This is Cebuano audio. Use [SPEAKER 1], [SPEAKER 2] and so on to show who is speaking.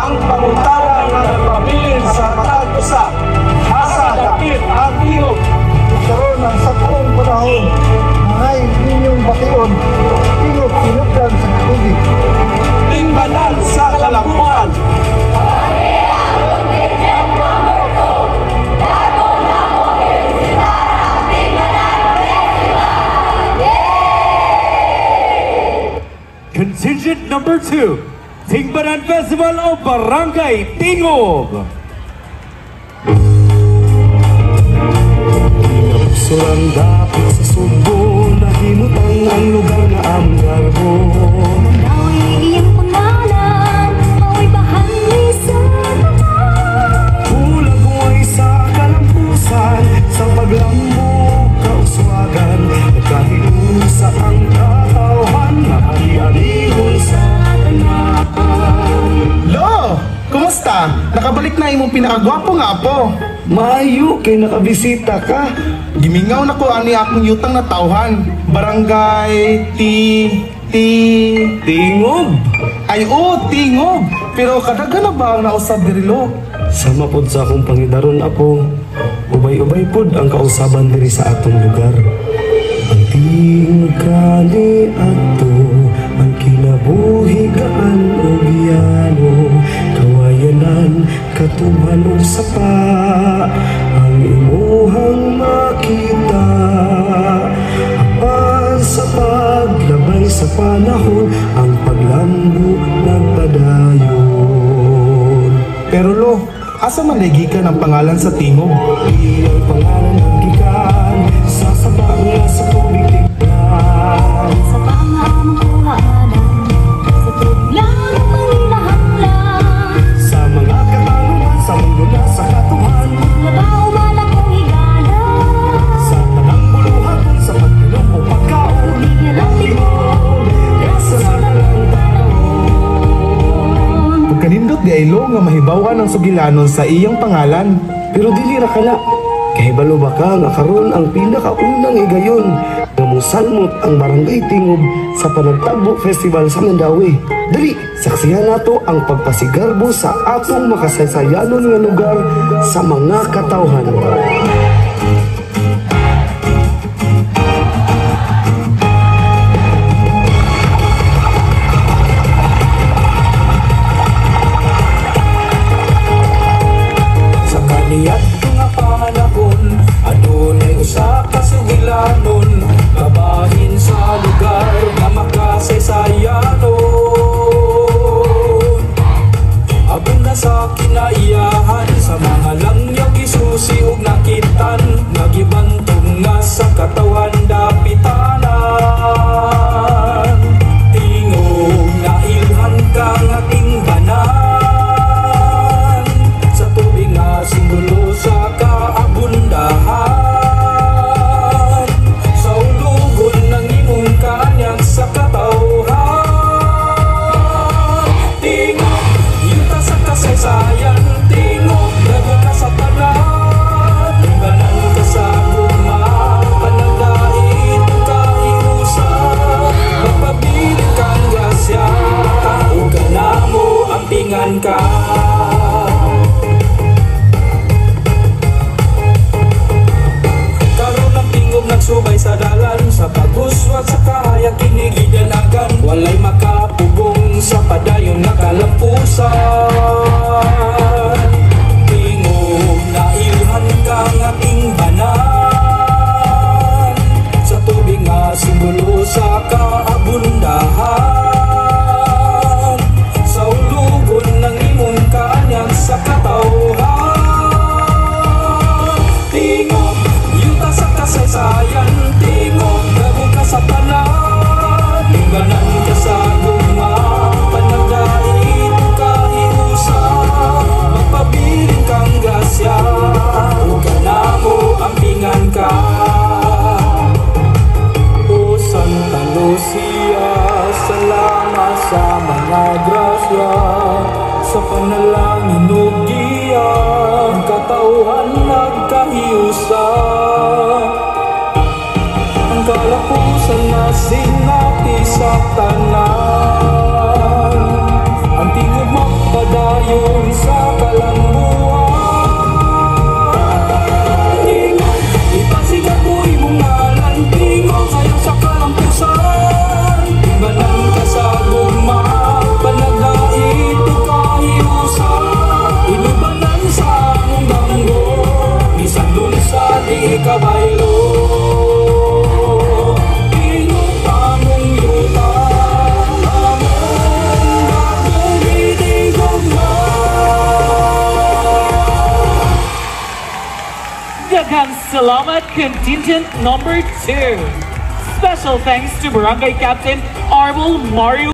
[SPEAKER 1] Ang pangutana nga nagpabilin sa matag usa, asa dapit ang Tingog?
[SPEAKER 2] Karon ang sakong panahon, angay ninyong bation, Tingog hinubdan sa tubig.
[SPEAKER 1] Tingbanan sa kalambuan.
[SPEAKER 3] Contingent number 2, Tingbanan Festival of Barangay Tingog.
[SPEAKER 4] Surang dapit sa Sugbo, nahimutang ang lugar nga among garbo.
[SPEAKER 5] Mandawi iyang pangalan, mao'y bahandi sa tanan.
[SPEAKER 4] Hulagway sa kalampusan, sa paglambo kauswagan, nagkahiusa ang katawhan, naani-anihon sa tanan.
[SPEAKER 6] Lo! Kumusta? Nakabalik na imong pinakagwapo nga apo.
[SPEAKER 4] Maayo kay nakabisita ka.
[SPEAKER 6] Gimingaw na ko ani akong yutang na tawhan. Barangay T T
[SPEAKER 4] Tingog.
[SPEAKER 6] Ay oo, Tingog. Pero kadaghan na ba ang nausab diri, Lo?
[SPEAKER 4] Sama pod sa akong pangidaron, apo. Ubay-ubay pod ang kausaban diri sa atong lugar. Ang tingog kani ato, ang kinabuhi gaan og yano, kawayanan katuman og sapa, ang imuhang makita. Apan sa paglabay sa panahon, ang paglambo nagpadayon.
[SPEAKER 6] Pero Lo, asa man lagi ka ng pangalan sa Tingog?
[SPEAKER 4] Iyang pangalan naggikan sa saba nga sa tubig tignan.
[SPEAKER 5] Sa nga among kuhaanan, sa tubig lang ang panginahanglan.
[SPEAKER 4] Sa mga katanungan sa mundo na sa katuhan,
[SPEAKER 5] Labaw man akong higala,
[SPEAKER 4] sa tanang buluhaton sa pagtulog o pagkaon,
[SPEAKER 5] Bigyan ang tingog,
[SPEAKER 4] sa tanang
[SPEAKER 5] panahon.
[SPEAKER 6] Pagkanindot di ay Lo nga mahibaw-an ang sugilanon sa iyang pangalan.
[SPEAKER 4] Pero dili ra kana. Kahibalo ba ka nga karon ang pinakaunang higayon nga mosalmot ang Barangay Tingog sa Panagtagbo Festival sa Mandaue? Dali, saksihan nato ang pagpasigarbo sa atong makasaysayanon nga lugar sa mga katawhan.
[SPEAKER 1] Sa kaniyat nga panahon, adunay usa ka sugilanon, kabahin sa lugar nga makasaysayanon. Abong na sa kinaiyahan, sa mga langyaw gisusi ug nakitan, nagibantog nga sa katawan dapitanan. Tingog nailhan ka nga tingbanan, sa tubig nga simbolo sa kaabundahan, sa ulugon ng imong kanyag sa katawhan. Tingog, yuta sa kasaysayan, Tingog, lago ka sa tanan, tingbanan ka sa gugma, panagdait kahiusa, magpabilin kang grasya, ug kanamo ampingan ka. Karon ang Tingog nagsubay sa dalan, sa paghuswag sa kahayag kinigidanagan, walay makapugong sa padayon nga kalampusan. Tingog nailhan ka nga tingbanan, sa tubig nga simbolo sa kaabundahan, sa ulugon ng imong kaanyag sa katawhan. Tingog, yuta sa kasaysayan, Tingog, lago ka sa tanan, tingbanan ka sa gugma, panagdait kahiusa, magpabilin kang grasya, ug kanamo ampingan ka. O Santa Lucia, salamat sa mga grasya, sa panalangin ug giya, ang katawhan nagkahiusa. Ang kalapusan na sinati sa tanan, ang Tingog magpadayon. Padayon sa kalambuan. Tingog, ipasikat mo imong ngalan. Tingog, sayo sa kalampusan. Timbanan ka sa gugma, panagdait ug kahiusan. Inubanan sa among damgo, bisan sa di kabaylo. Tingog among yuta, among bagong ginigugma.
[SPEAKER 7] Daghang salamat, contingent number 2. Special thanks to Barangay Captain Arbel Mario.